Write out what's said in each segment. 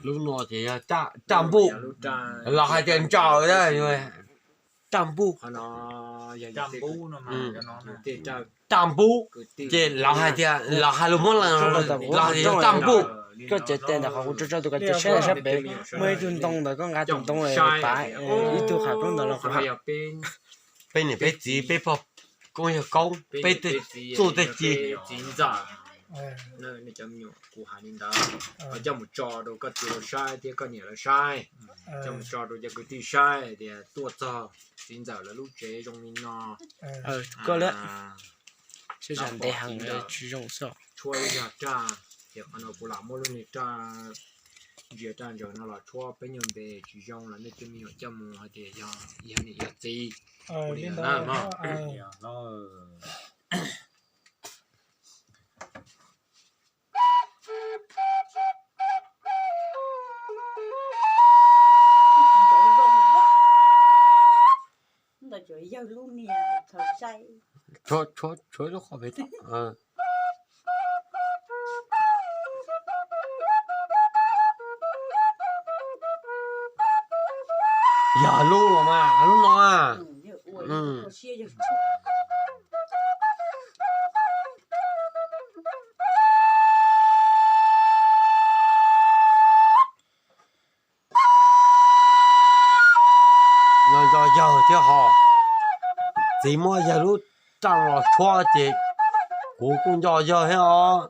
Lub no ces yog raj npuj, los hais tias ntsaum, raj npuj, raj npuj. Ces los hais tias, los hais lus Hmoob Lauj, los hais tias raj npuj. Koj tsev tes ntawm qhov kuv tso tso tus kav tes saib sab pem, muaj ib tug ntoo ntawd, koj nqa tus ntoo tas ib tug qhov plaub ntawd los kuv hais. Peb niam peb txiv, peb pog koob yawg koob, peb tej txuj tej ci, txiv ntxawm, kuv hais li ntawd, coj mus tso rau koj txiv lawv saib thiab koj niam lawv saib, coj mus tso rau cov kwv tij saib tias tuaj txog txiv ntxawm lawv lub tsev zoo li no. Koj tshuab ib zaj raj, ces qhov no kuv lam muab lub niag raj, ntsia raj ntsaum no los tshuab peb nyuag npe tsis zoo los nej tej me nyuam coj mus hais tias yog niam yog txiv. Ua li ntawd na. Ntawd tsuas yawg lub niag thaum sai. Tshuav, tshuav, tshuav ib lub qhov pem tod. Yog lub los mas, lub no a. Nco nco yawg thiab hos. Txiv muab yawg lub raj los tshuab ces kuv kuj nco yawg thiab os.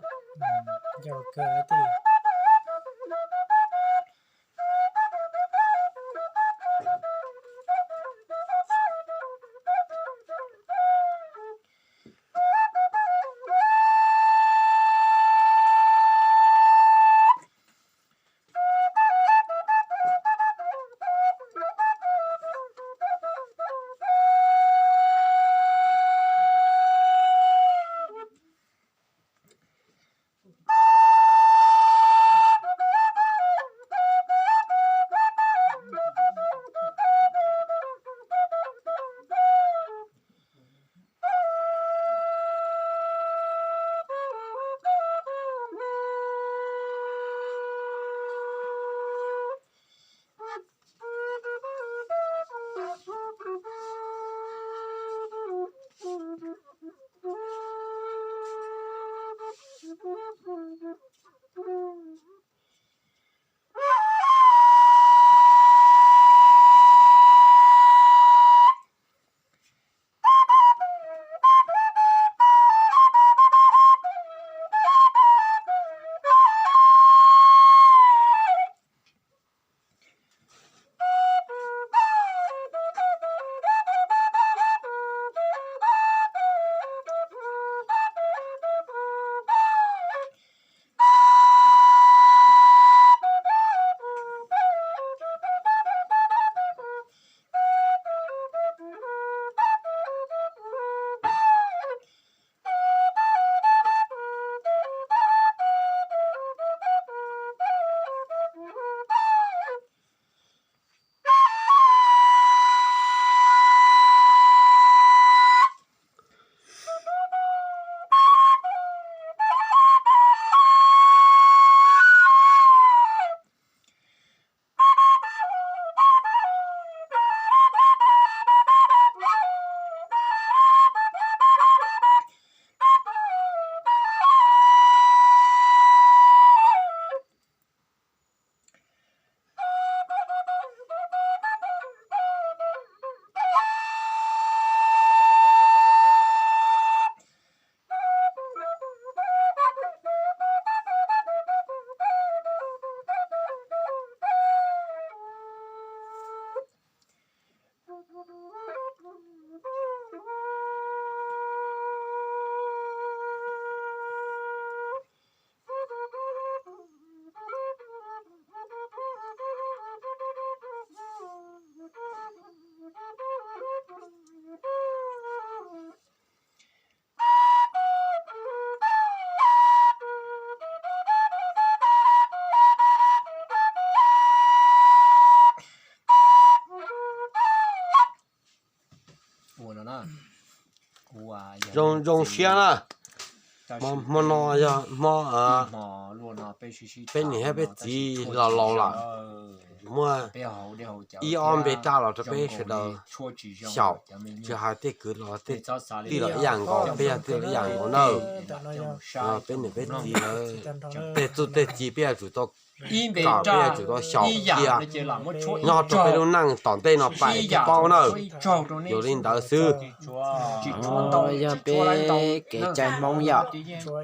Zoo, zoo siab na. Hmo no yog hmo, hmo luaj no Peb niam thiab peb txiv los laus lawm, muaj ib ob npe raj los rau peb sawv daws xyaum, tsis hais tej kwv los tej tij los ib yam nkaus, peb yog tij los ib yam nkaus na. Peb niam peb txiv lawv tej txuj tej ci peb yuav tsum tau kom, peb yuav tsum tau xyaum cia nyob rau peb lub neej tom ntej no pais thiaj paub na. Yog li ntawd xwb. Yog peb kev cai Hmoob yom,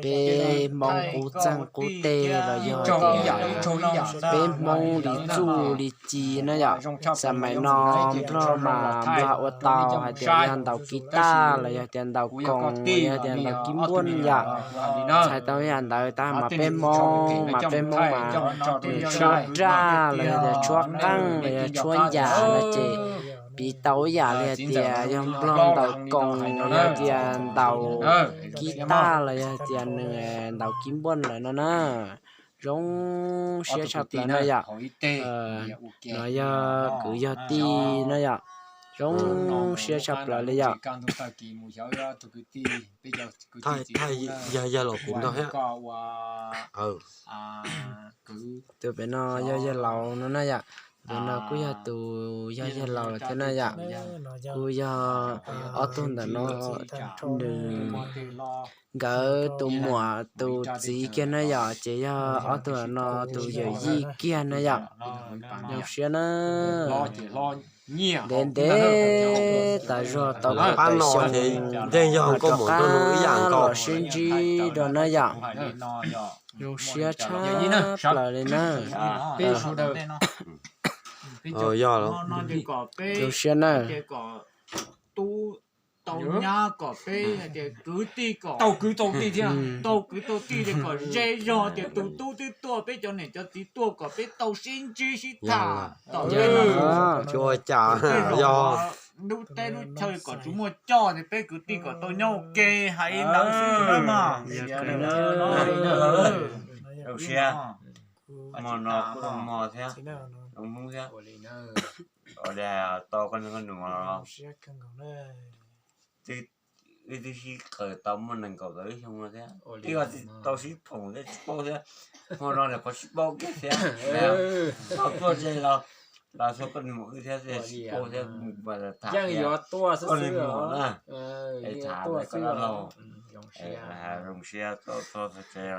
peb Hmoob qub txeeg qub teg los yog tias peb Hmoob li txuj li ci na yom. Xam mais no Nplog mas Nplog ua tau hais tias yog ntaus kiv taj los yog tias ntaus koos los yog tias ntaus kib npuaj yom. Txhais tau yam ntawd tag mas peb Hmoob mas peb Hmoob mas nws tshuab raj los yog tias tshuab qeej los yog tshuab ncas no ces piv tau ib yam li hais tias yog Nplog ntaus koos los yog tias ntaus kiv taj los yog tias nws ntaus kib npuaj lawm no na. Zoo siab tshaj plaws na yom. No yog kwv yog tij na yom. Zoo siab tshaj plaws li yom. Thaj yog yawg laus pem no thiab. Tus pem no yog yawg laus no na yom. Tus pem no kuj yog tus yog yawg laus thiab na yom. Kuj yog ob tug ntawm no nws nkawd tus muam tus txiv kiag na yom, ces yog ob tug no tus yawm yij kiag na yom. Zoo siab na. Ntev ntev tas zog tau pab no ces yeej yog nkauj muam nraug nus ib yam nkaus los sib ntsib rau na yom. Zoo siab tshaj plaws li na. Yog zoo siab na. Tau nyab kom peb tias kwv tij kom tau kwv tau tij thiab, tau kwv tau tij tias kom ze zog tias tus tub twb tuaj, peb cov niam cov txiv tuaj kom peb tau sib ntsib sib tham tom ntej no. Tsis ua cas, yog lub teb lub chaw kom tsis muaj coj tias peb kwv tij kom tau nyob ua ke hais li ntawd xwb mas. Zoo siab, hmo no kuj zoo hmo thiab, zoo hnub thiab. Ua li tau koj niag koj nus los, wb twb sib qawm tau muaj nees nkaum tawm lub xyoo no thiab, twb tau sib phoom thiab tsis paub thiab. Hmo no nim qhuav sib paub kiag thiab, tau tuaj ze los, los txog koj niag maum wb thiab sib paub thiab, mus tham koj niag maum na, es tham koj dab laug, zoo siab tau txog txog tsev.